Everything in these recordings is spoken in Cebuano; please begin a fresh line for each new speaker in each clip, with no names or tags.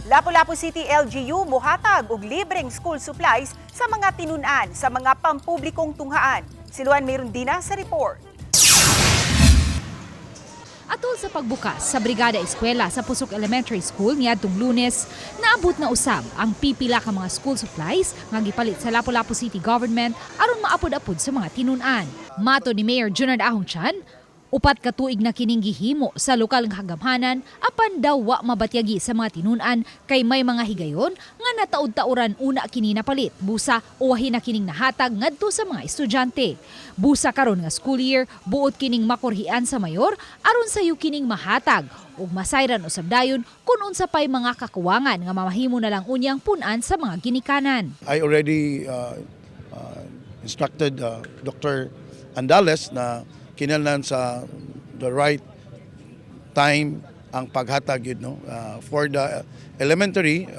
Lapu-Lapu City LGU muhatag og libreng school supplies sa mga tinun-an sa mga pampublikong tunghaan. Si Luan Mirundina sa report.
Atol sa pagbukas sa Brigada Eskwela sa Pusok Elementary School niadtong Lunes, naabot na usab ang pipila ka mga school supplies nga gipalit sa Lapu-Lapu City Government aron maapod-apod sa mga tinun-an. Matod ni Mayor Junard Ahong Chan, 4 ka tuig na kining gihimo sa lokal nga kagamhanan, apan daw wa mabatyagi sa mga tinun-an kay may mga higayon nga nataud-tauran una kini napalit busa uwahi na kining nahatag ngadto sa mga estudyante. Busa karon nga school year, buot kining makurhian sa mayor aron sayo kining mahatag ug masayran usab dayon kun unsa pay mga kakuwangan nga mamahimo na lang unyang pun-an sa mga ginikanan.
I already instructed Dr. Andales na kinahanglan sa the right time ang paghatag yun, no? For the elementary,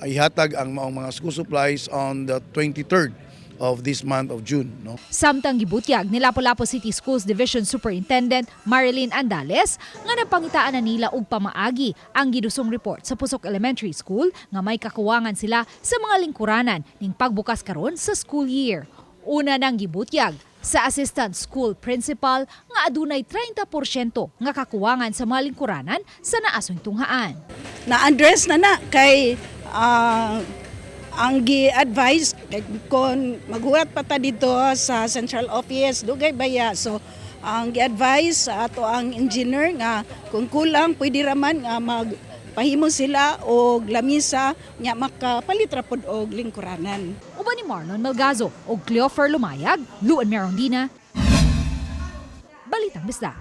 ihatag ang maong mga school supplies on the 23rd of this month of June, no?
Samtang gibutyag ni Lapu-Lapu City Schools Division Superintendent Marilyn Andales nga napangitaan na nila og pamaagi ang gidusong report sa Pusok Elementary School nga may kakuwangan sila sa mga lingkuranan ning pagbukas karon sa school year. Una nang gibutyag sa assistant school principal nga adunay 30% nga kakuwangan sa mga lingkuranan sa naasoy tunghaan.
Na-address na na kay ang gi-advise kay kon maghuwat pa ta dito sa central office, dugay baya. So ang gi-advise sa ato ang engineer nga kung kulang, pwede raman nga magpahimo sila og lamisa nya makapalit ra pod og lingkuranan.
Uban ni Marlon Malgazo o Cleofer Lumayag, Luan Merondina. Balitang Bisda.